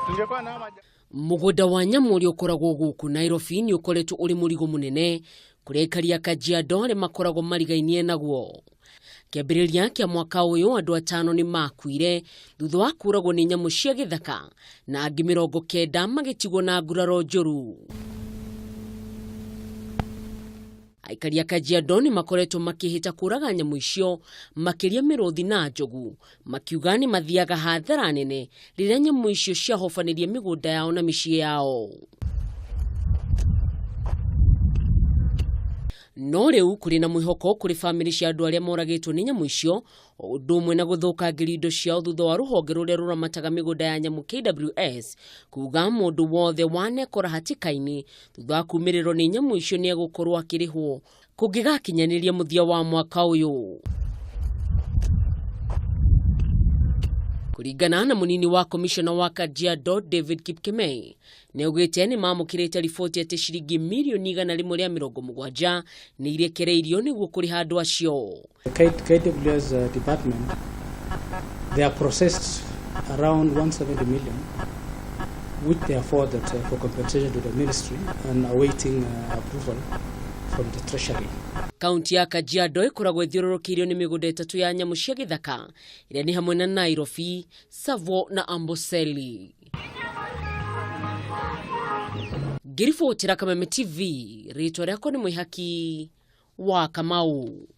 Tungekuwa na ama Mũgũnda wa nyamũ ũrĩa ũkoragwo gũkũ Nairobi nĩ ũkoretwo ũrĩ mũrigo mũnene kũrĩ aikari a Kajiado arĩa makoragwo marigainie naguo. Kĩambĩrĩria kĩa mwaka ũyũ andũ atano nĩ makuire thutha wa kũragwo nĩ nyamũ cia gĩthaka na angĩ 90 magĩtigwo na nguraro njũru. Aikari a Kajiado nĩ makoretwo makĩhĩta kũraga nyamũ icio makĩria mĩrũthi na njogu, makiuga nĩ mathiaga hathara nene rĩrĩa nyamũ icio ciahobanĩria mĩgũnda yao na mĩciĩ yao. No rĩu kũrĩ na mwĩhoko kũrĩ bamĩrĩ cia andũ arĩa moragĩtwo nĩ nyamũ icio, o ũndũ ũmwe na gũthũkangĩria indo ciao thutha wa rũhonge rũrĩa rũramataga mĩgũnda ya nyamũ KWS kuga mũndũ wothe wanekora hatĩka-inĩ thutha wa kumĩrĩrwo nĩ nyamũ icio nĩ egũkorwo akĩrĩhwo kũngĩgakinyanĩria mũthia wa mwaka ũyũ. Kũringana na mũnini wa komishona wa Kajiado David Kipkemei, nĩ augĩte nĩ mamũkĩrĩte riboti atĩ ciringi mirioni 170 nĩ irekereirio nĩguo kũrĩha andũ acio. The KWS department, they have processed around 170 million, which they afforded for compensation to the ministry and awaiting approval from the Treasury. Kaunti ya Kajiado ĩkoragwo ĩthiũrũrũkĩirio nĩ mĩgũnda ĩtatũ ya nyamũ cia gĩthaka ĩrĩa nĩ hamwe na Nairobi, Tsavo na Amboseli. Ngĩribotera Kameme TV, rĩtwa rĩakwa nĩ Mwĩhaki wa Kamau.